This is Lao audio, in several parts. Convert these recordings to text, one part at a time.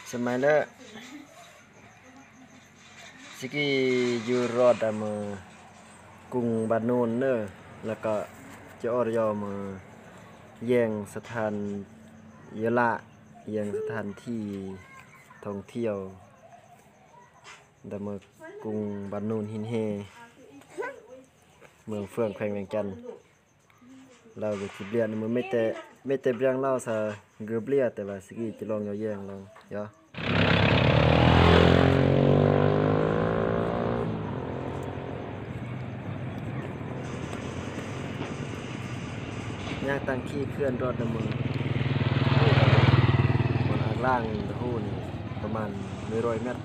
ສະໄໝເລີ ສະກີຢູ່ຣອດດາເມີກຸງບານູນເນີ ແລ້ວກໍຈະອອດຢໍເມີແຍງສະຖານ ຢະລະ ແຍງສະຖານທີ່ທ່ອງທ່ຽວດາເມີກຸງບານູນຫີນເຮ ເມືອງເຟືອງ ແຂວງວຽງຈັນ. ລາວກໍຊິບລຽນ ມັນມີແຕ່ ມີແຕ່ບຽງລາວຊະເກືອບເລຍ ແຕ່ວ່າສະກີຈະລອງຍໍແຍງລອງເນາະ ຍ່າງຕັ້ງຂີ່ເຄື່ອນຮອດນຳເມືອງ ບ່ອນອ່າງລ້າງໂຮນີ້ປະມານໜຶ່ງຮ້ອຍແມັດ.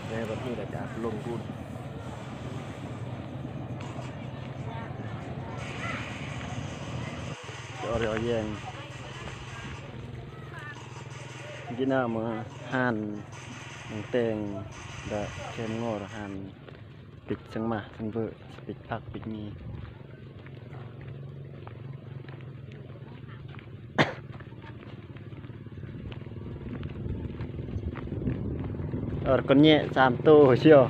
ແຕ່ບັດນີ້ລະຈະລົງພຸ້ນ ຈະເອົາແຍງ ກິນນ້ຳ ຮ້ານແຕ່ງ ແລະ ແຄມງໍ ຮ້ານ ປິກສັງໝາກສັງເບີ ປິກຜັກປິກໝີ່ ອອດກອນແຍະສາມໂຕຊຽວ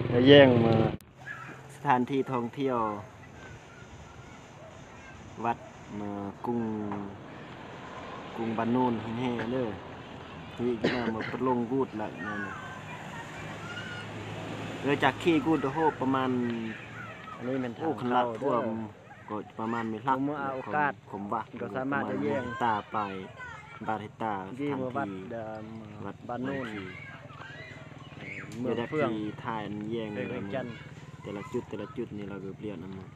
ແລະ ແຍງມາ. ສະຖານທີ່ທ່ອງທ່ຽວ ວັດ ເອີ ກຸງ ກຸງບານູນຫີນເຮເດີ ທີ່ຢູ່ໜ້າເມືອງປະໂລງກູດລະນັ້ນ ເອີ ຈາກຂີ່ກູດໂຮປະມານ ອັນນີ້ແມ່ນ ໂອ້ ທາງ ຄັນລາດ ເຂົ້າເດີ ຖ້ວມກໍປະມານເມດຫຼັກ ເມື່ອໂອກາດ ຄວາມວ່າ ກໍສາມາດໄດ້ແຍງ ປະມານເມດຕາປາຍ ບາດເຮດຕາ ທີ່ ສະຖານທີ່ ວັດ ເອີ ວັດບານູນ ເອີ ເມືອງເຟືອງ ທີ່ທ່ານແຍງ ແຂວງວຽງຈັນ ແຕ່ລະຈຸດ ແຕ່ລະຈຸດນີ້ລະກໍປ່ຽນອັນນັ້ນ.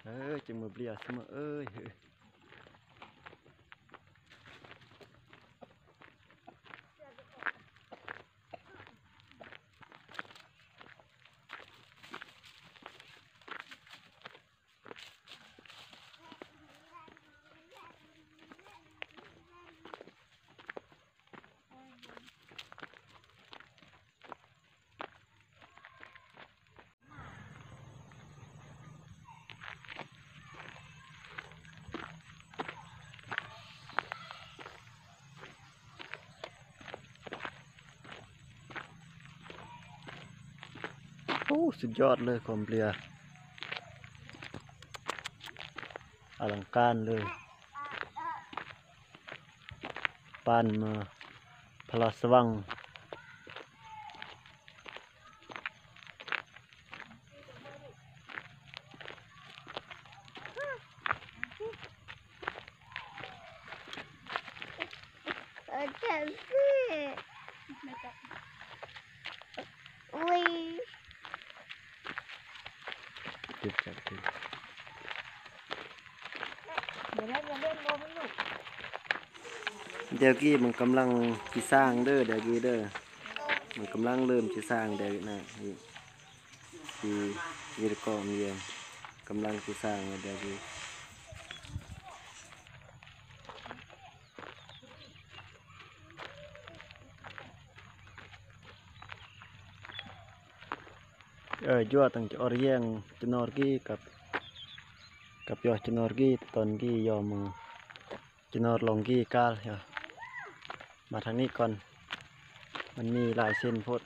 ເອີ ຈຶ່ງມາເບຍສະເໝີເອີຍ. ໂອ້ ສຸດຍອດເລີຍ ຄວາມເບຍ ອະລັງການເລີຍ ປານມາພະລາຊະວັງ. ດຽວກີ້ມັນກຳລັງຊິສ້າງເດີ ດຽວກີ້ເດີ ມັນກຳລັງເລີ່ມຊິສ້າງ ດຽວນະ ທີ່ວິລະກອນວຽງ ກຳລັງຊິສ້າງແລ້ວ ດຽວກີ້. ເອີ ຈົວຕັງຈະອອດແຍງ ຈະນອດກີ້ກັບ ກັບຢໍຈະນອດກີ້ ຕອນກີ້ຢໍມື ຈະນອດລອງກີ້ກາລ ມາທາງນີ້ກ່ອນ ມັນມີຫຼາຍເສັ້ນໂພດ.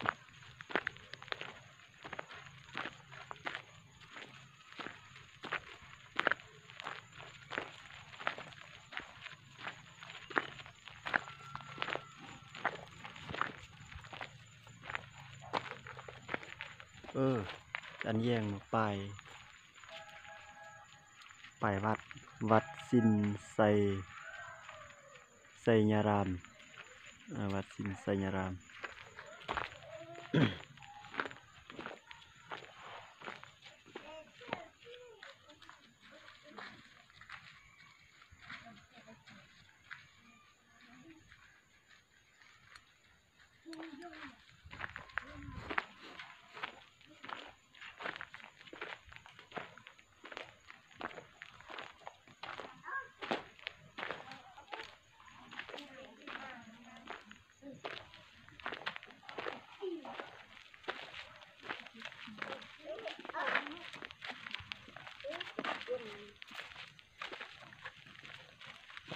ເອີ ອັນແຍງມາປາຍ ປາຍວັດ ວັດສິນໄຊ ໄຊຍາລາມ ເອີ ວັດສິນໄຊຍາລາມ. ໂ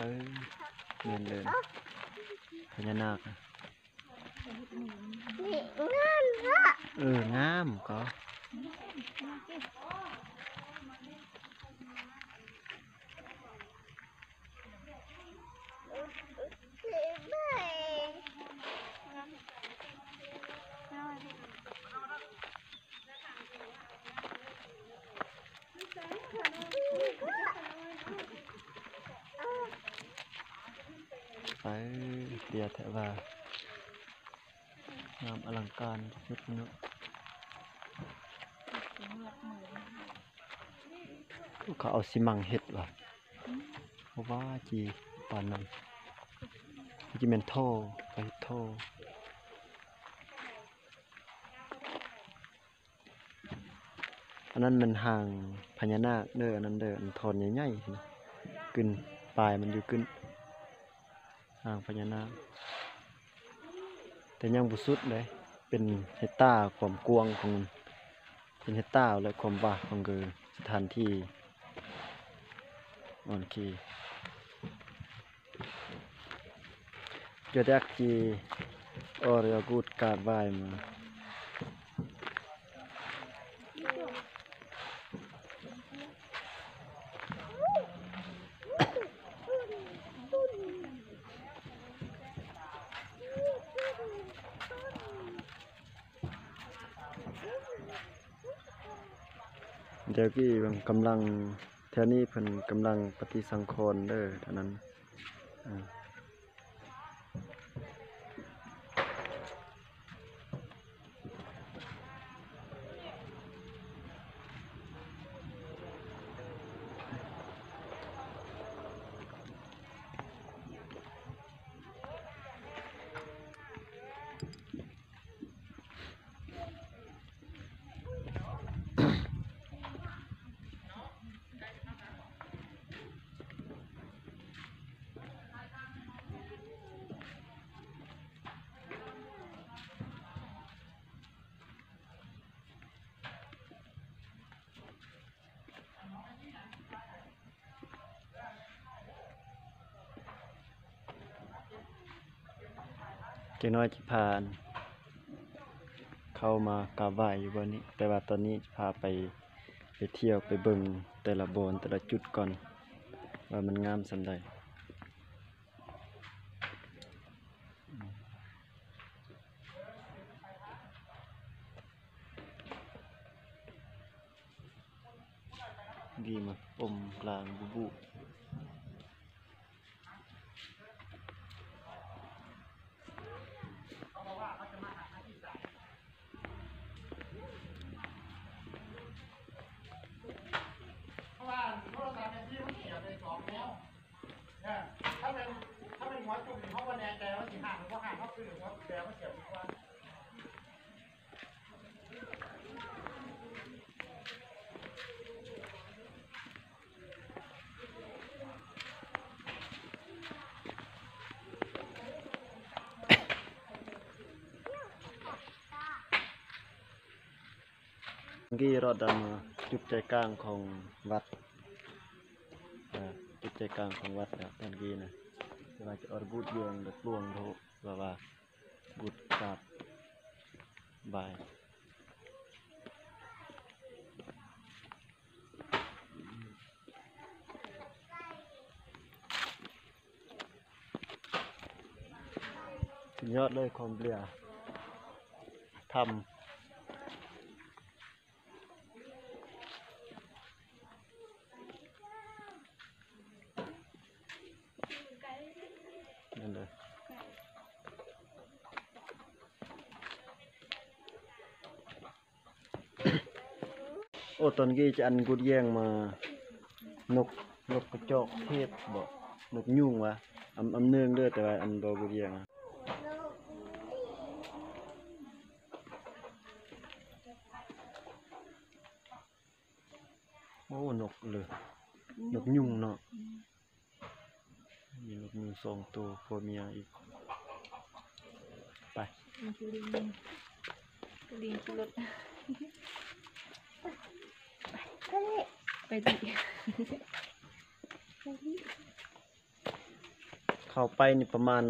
ເອີ ແມ່ນເລີຍ ພະຍານາກ ນີ້ງາມເນາະ ເອີ ງາມກໍ ໄປ ເດຍແທ້ວ່າ ງາມອະລັງການສຸດເນາະ ເຂົາເອົາຊີມັງເຮັດວ່າ ເພາະວ່າຈີປານນັ້ນ ຈີແມ່ນທໍ່ ເຂົາເຮັດທໍ່. ອັນນັ້ນແມ່ນຫາງພະຍານາກເດີ ອັນນັ້ນເດີ ອັນທ່ອນໃຫຍ່ໆ ຂຶ້ນ ປາຍມັນຢູ່ຂຶ້ນ ຫາງພະຍານາກ ແຕ່ຍັງບໍ່ສຸດເດ້ ເປັນເຮັກຕາຄວາມກວ້າງຂອງມັນ ເປັນເຮັກຕາ ແລະ ຄວາມກວ້າງຂອງ ຄື ສະຖານທີ່ ໂອເຄ. Gördük ki oraya gut kavayma. ດຽວກີ້ເບິ່ງກຳລັງ ແຖວນີ້ເພິ່ນກຳລັງປະຕິສັງຂອນເດີ ເທົ່ານັ້ນ ອາ. ຈັກໜ້ອຍຈະພາເຂົ້າມາກາບໄຫວ້ຢູ່ບ່ອນນີ້ ແຕ່ວ່າຕອນນີ້ຈະພາໄປ ໄປທ່ຽວ ໄປເບິ່ງແຕ່ລະບ່ອນ ແຕ່ລະຈຸດກ່ອນ ວ່າມັນງາມສ່ຳໃດ. ດີມາອົມກາງບູບູ. ເພາະວ່າໂທລະສັບແມ່ນທີ່ມັນສຽບໄດ້ສອງແນວ ເອີ ຖ້າແມ່ນ ຖ້າແມ່ນຫົວຈຸ່ມນີ້ ເຮົາບໍ່ແນ່ໃຈວ່າຊິຫາກຫຼືບໍ່ຫາກ ເຮົາຊື້ຫົວແປມາສຽບດີກວ່າ. ກີ້ເລາະດຳມາຈຸດໃຈກາງຂອງວັດ ເອີ ຈຸດໃຈກາງຂອງວັດແລ້ວຕອນກີ້ນະ ແຕ່ວ່າຈະອອກບູດຢຽງແບບຫຼວງໂທ ແບບວ່າ ບຸດກາບໄຫວ້ ສຸດຍອດເລີຍ ຄວາມເບື່ອ ທຳ. ນັ້ນເດີ ໂອ້ ຕອນກີ້ຈະອັນກຸດແຍ່ງມາ ນົກ ນົກກະຈອກເທດບໍ ນົກຍຸງຫວາ ອຳ ອຳເນີງເດີ ແຕ່ວ່າອັນບໍ່ກຸດແຍ່ງ. ໂອ້ ນົກເລີຍ ນົກຍຸງເນາະ ອືມ ມີນົກຍຸງສອງໂຕ ຜົວເມຍອີກ ໄປ ຫຼິ້ນ ຫຼິ້ນຂີ່ລົດ ໄປ ໄປ ໄປ ໄປ. ເຂົ້າໄປນີ້ປະມານ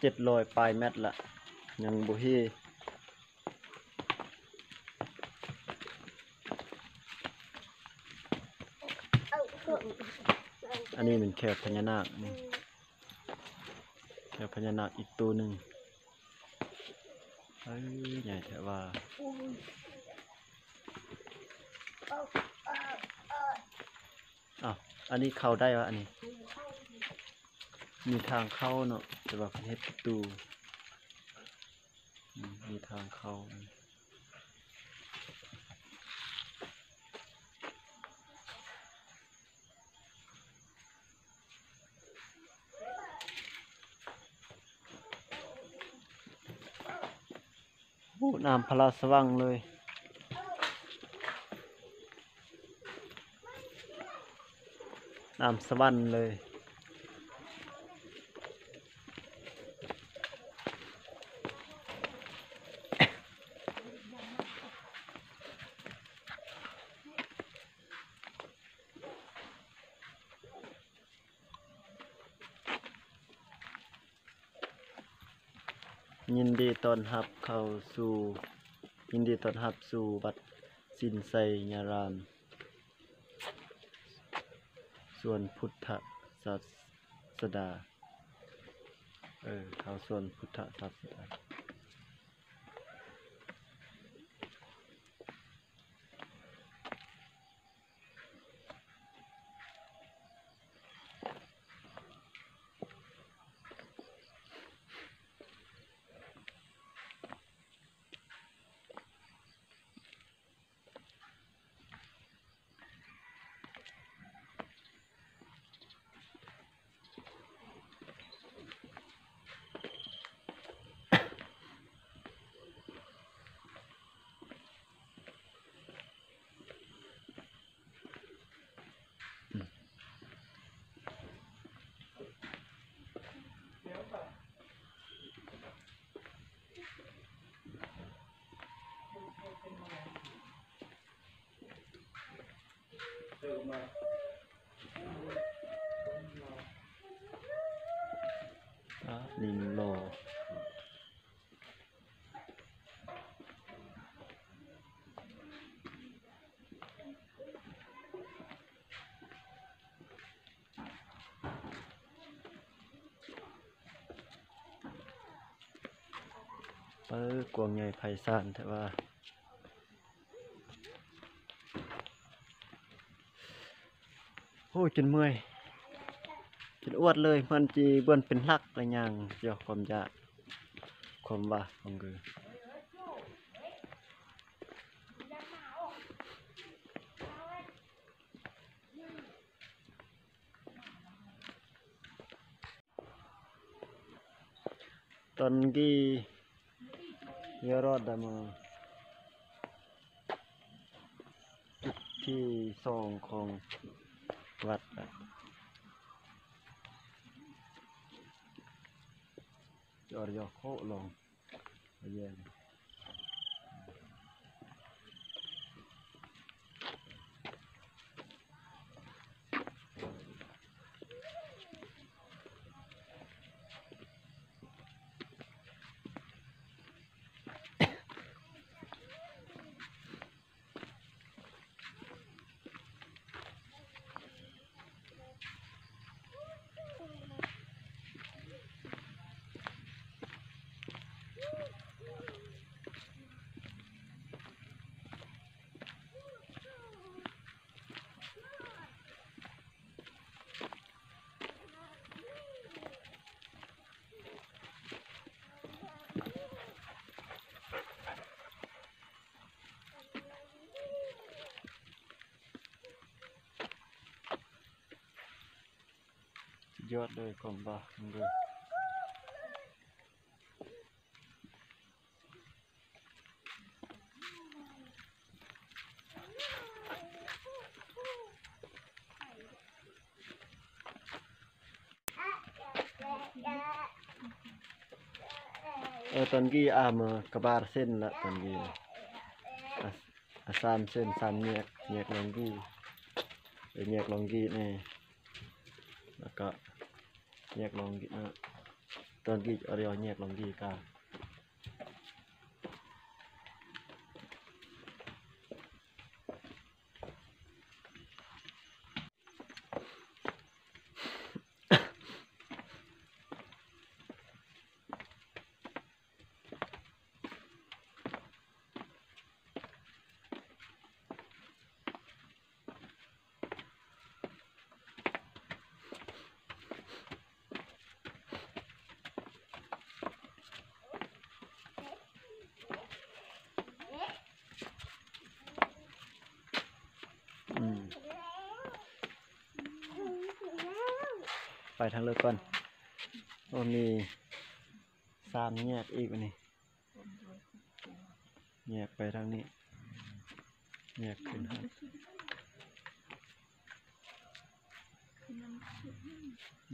ເຈັດຮ້ອຍປາຍແມັດລະ ຍັງບໍ່ເຮ. ອັນນີ້ແມ່ນແຂ້ວພະຍານາກນີ້ ແຂ້ວພະຍານາກອີກໂຕໜຶ່ງ. ເອີ ໃຫຍ່ແທ້ວ່າ. ອ້າວ ອັນນີ້ເຂົ້າໄດ້ວະ ອັນນີ້? ມີທາງເຂົ້າເນາະ ແຕ່ວ່າເພິ່ນເຮັດປະຕູ. ອືມ ມີທາງເຂົ້າ. ໂອ້ ນ້ຳພະລາສະຫວັງເລີຍ ນ້ຳສະຫວັນເລີຍ. ຍິນດີຕ້ອນຮັບເຂົ້າສູ່ ຍິນດີຕ້ອນຮັບສູ່ວັດສິນໄຊຍາລາມ ສວນພຸດທະສາສະດາ. ເອີ ເຂົ້າສວນພຸດທະສາສະດາ. ອ່າ ລິງຫຼໍ່. ເອີ ກວ້າງໃຫຍ່ໄພສານແທ້ວ່າ. ໂອ້ ຈົນເມື່ອຍ ຈົນອວດເລີຍ. ມັນຊິເບິ່ນເປັນຫຼັກລະຍ່າງ ເຈົ້າຄວາມຢາກ ຄວາມວ່າຂອງຄື ຕອນກີ້ ເຮົາຮອດໄດ້ມາຈຸດທີສອງຂອງວັດລະ ຈອດຢອກໂຄລອງ.ສຸດຍອດເລີຍ ຄວາມວ່າເບິ່ງເດີ. ເອີ ຕອນກີ້ອາມາກະບາດເສັ້ນລະ ຕອນກີ້ອາ ອາ ສາມເສັ້ນ ສາມແຍກ ແຍກລອງກີ້ ເອີ ແຍກລອງກີ້ແນ່. ແລ້ວກໍແຍກລອງກີ້ເນາະ ຕອນກີ້ອາດຽວແຍກລອງກີ້ກາ. ອືມ ໄປທາງເລິກກ່ອນ. ໂອ້ ມີສາມແຍກອີກ ອັນນີ້ ແຍກໄປທາງນີ້ ແຍກຂຶ້ນຫັ້ນ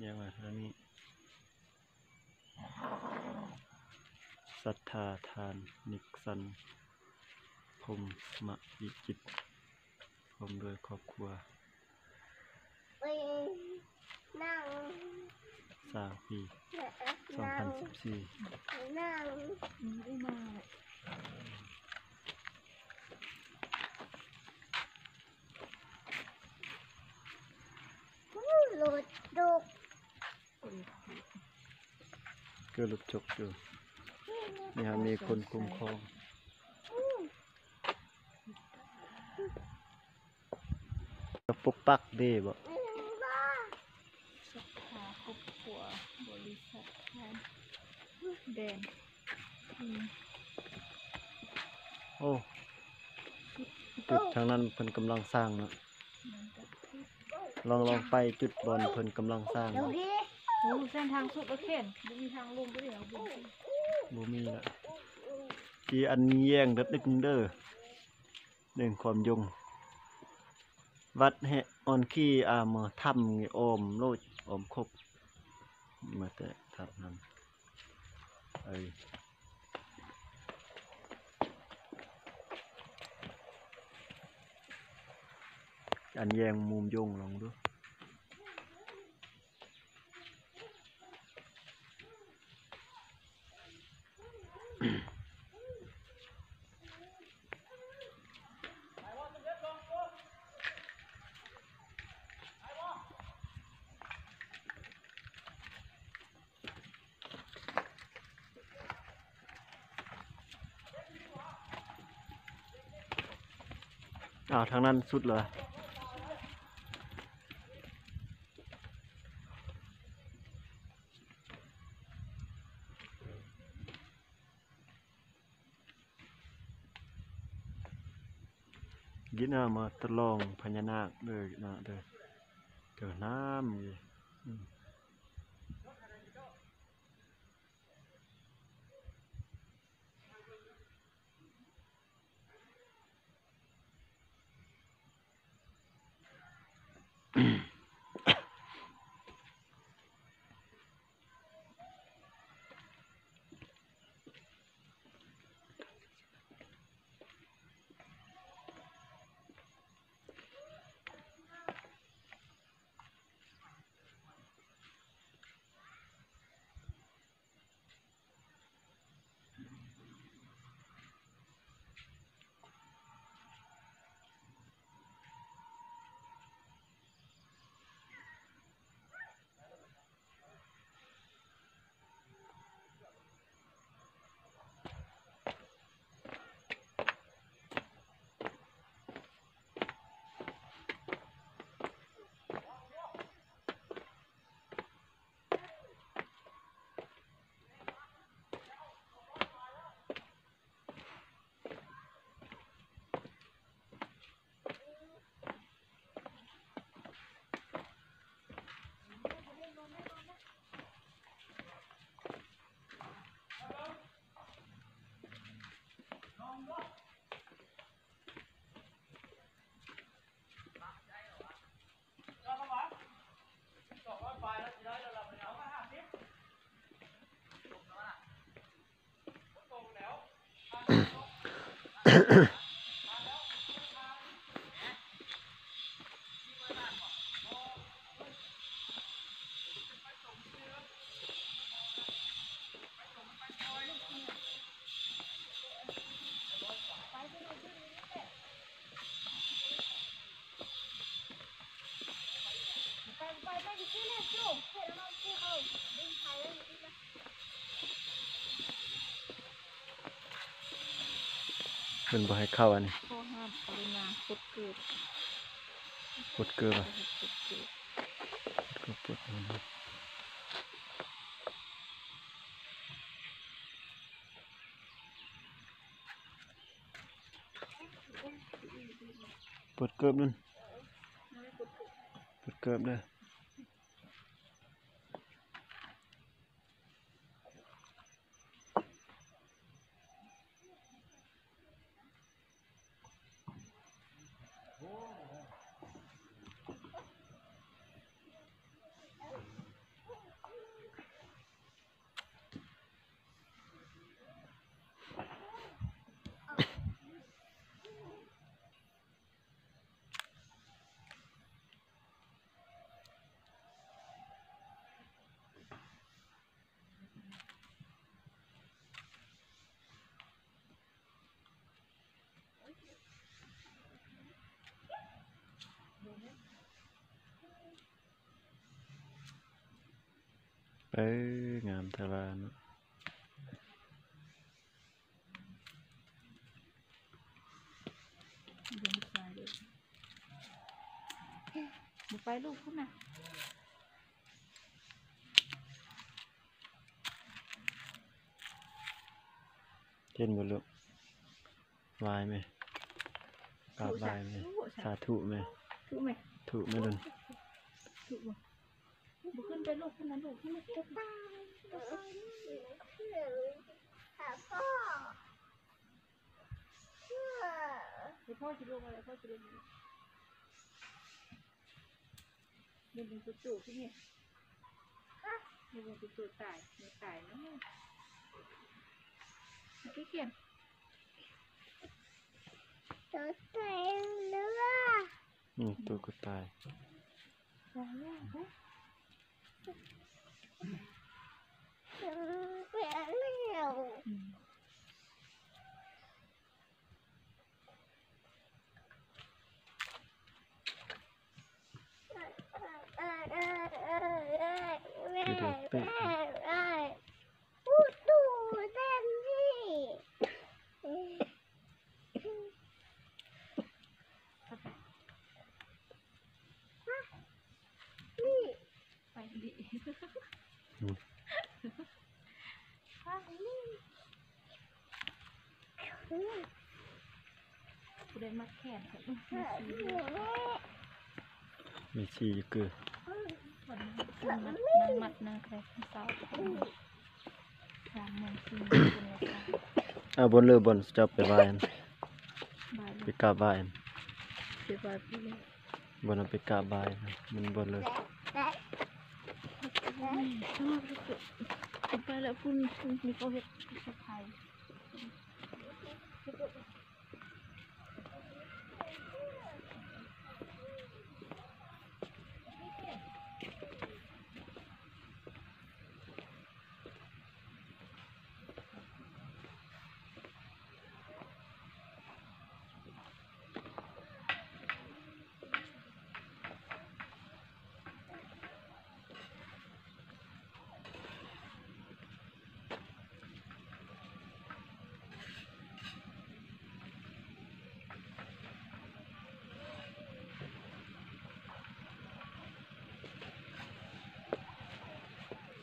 ແຍກມາທາງນີ້. ສັດທາທ່ານ ນິກສັນ ພົມມະວິຈິດ ພ້ອມດ້ວຍຄອບຄົວ ສ້າງປີສອງພັນສິບສີ່. ເກີດລົດຈົກຢູ່ ນີ້ຫາມີຄົນຄຸ້ມຄອງ. ກະປຸກປັກເດ້ບໍ? ສັດທາຄອບຄົວ ບໍລິສັດທານແດນ. ອືມ ໂອ້ ຈຸດທາງນັ້ນເພິ່ນກຳລັງສ້າງເນາະ. ລອງ ລອງໄປຈຸດບ່ອນເພິ່ນກຳລັງສ້າງ. ໂອ້ ເສັ້ນທາງສຸດລະເຂນ ບໍ່ມີທາງລົງໄປເລີຍ. ບໍ່ມີລະ ທີ່ອັນແຍງເດີ ເບິ່ງຄວາມຍົງ ເບິ່ງຄວາມຍົງ. ວັດແຮອອນຄີອາມທຳ ອ້ອມໂລດ ອ້ອມຄົບ ມາແຕ່ທາດນ້ຳ. ເອີ ອັນແຍງມຸມຍົງ ລອງເບິ່ງ. ອ້າວ ທາງນັ້ນສຸດເລີຍ. ກິນເອົາມາທະລອງພະຍານາກເດີ ກິນເອົາເດີ ເຈີນ້ຳຢູ່. ເ พิ่ນບໍ່ໃຫ້ເຂົ້າອັນນີ້ ຂໍ້ຫ້າມ ກະລຸນາປົດເກີບ ປົດເກີບ ປົດເກີບ ປົດເກີບ ປົດເກີບ ປົດເກີບ ປົດເກີບນັ້ນ ປົດເກີບເດີ. ເອີ ງາມແທ້ວ່າເນາະ. ບໍ່ໄປລູກພຸ້ນນະ ເຫັນບໍ່ລູກ? ໄຫວ້ແມ່ ກາບໄຫວ້ແມ່ ສາທຸແມ່ ທຸແມ່ ທຸແມ່ ທຸແມ່ ບໍ່ຂຶ້ນໄປລູກ ຂຶ້ນນະລູກ ຂຶ້ນນະ ໃຫ້ພໍ່ຊິລົງມາ ໃຫ້ພໍ່ຊິລົງມາ. ເບິ່ງຕູ້ໆ ຄືນີ້ ເບິ່ງຕູ້ໆ ຕາຍ ມັນຕາຍນະ ມັນຄືຂຽນ ໂຕຕາຍເຫຼືອ ອືມ ໂຕກໍຕາຍ ຕາຍແລ້ວ ຕາຍແລ້ວ ອືມ. ໄປດີ ອືມ ໄປດີ ຜູ້ໃດມັດແຂນ ມີສີ່ຢູ່ຄື ມັດ ມັດນາງແຂນສາວ ສາມໂມງສີ່ໂມງ ເອົາ ບ່ອນເລີ ບ່ອນເຈົ້າໄປໄຫວ້ຫັ້ນ ໄປກາບໄຫວ້ຫັ້ນ ໄປໄຫວ້ພຸ້ນເລີຍ. ບໍ່ນຳໄປກາບໄຫວ້ນະ ມັນບໍ່ເລີດ ໄປແລ້ວພຸ້ນ ພຸ້ນມີເຂົາເຮັດສະພາຍ.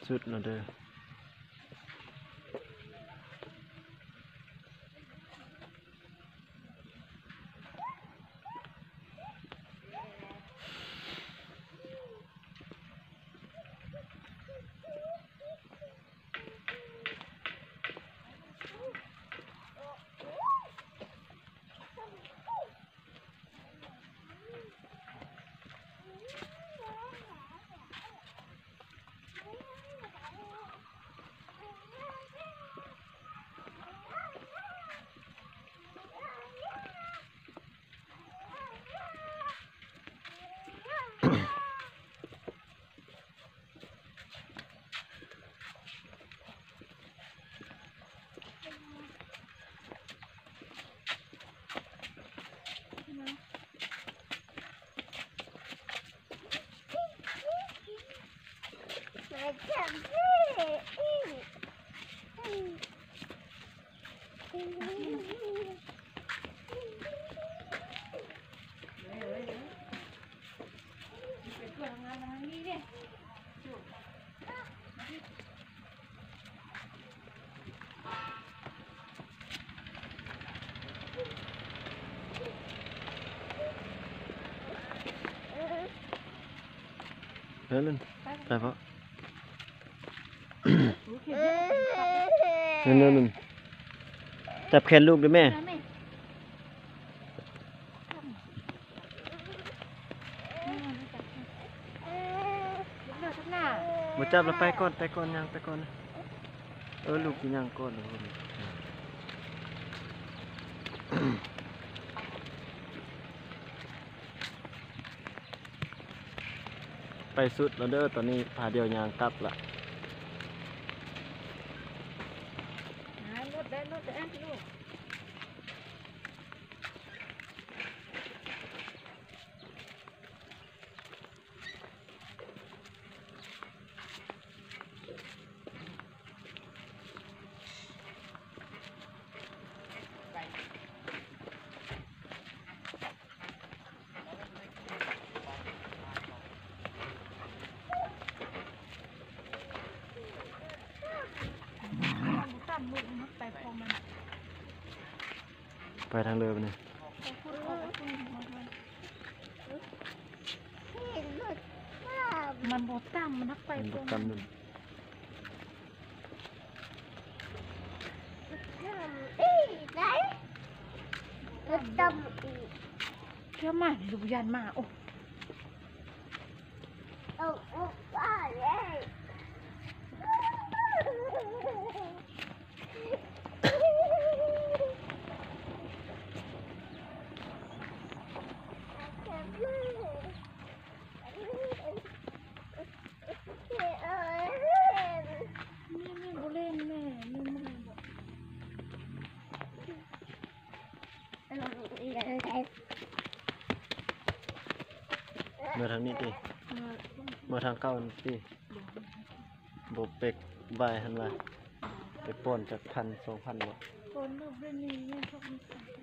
ສຸດແລ້ວເດີ. ອ ເອີ ເລີນ ໄປບໍ່? ໄປບໍ່? ນັ້ນໆໆ ຈັບແຂນລູກເດີ້ແມ່. ບໍ່ຈັບລະ ໄປກ່ອນ ໄປກ່ອນ ຍ່າງໄປກ່ອນ. ເອີ ລູກຊິຍ່າງກ່ອນເດີ້. ໄປສຸດແລ້ວເດີ້ ຕອນນີ້ພາດຽວຍ່າງກັບລະ. ໄປທາງເດີບາດນີ້. ມັນບໍ່ຕຳ ມັນຮັກໄປ ມັນບໍ່ຕຳ. ຕຳອີກ ຕຳອີກ. ເຈົ້າມາ ລູກຢ້ານໝາ. ໂອ້ ເອົາອອກມາເລີຍ. ແມ່ ແມ່ບໍ່ຫຼິ້ນແມ່ ແມ່ເມື່ອຍບໍ່? ເມື່ອທາງນີ້ຕິ? ເມື່ອທາງເກົ່ານີ້ຕິ? ບໍ່ ບໍ່ເປັກບາຍຫັ້ນວ່າ ໄປປ້ອນຈັກພັນສອງພັນບໍ່? ປ້ອນລູກໄດ້ນີ້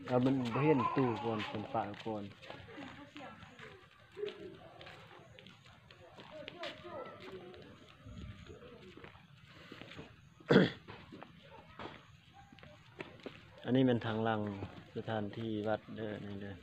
ເອົາ ມັນບໍ່ເຫັນຕູ້ກ່ອນ ເປັນປາກ່ອນ. ອັນນີ້ແມ່ນທາງຫຼັງສະຖານທີ່ວັດເດີ້ ນີ້ເດີ້.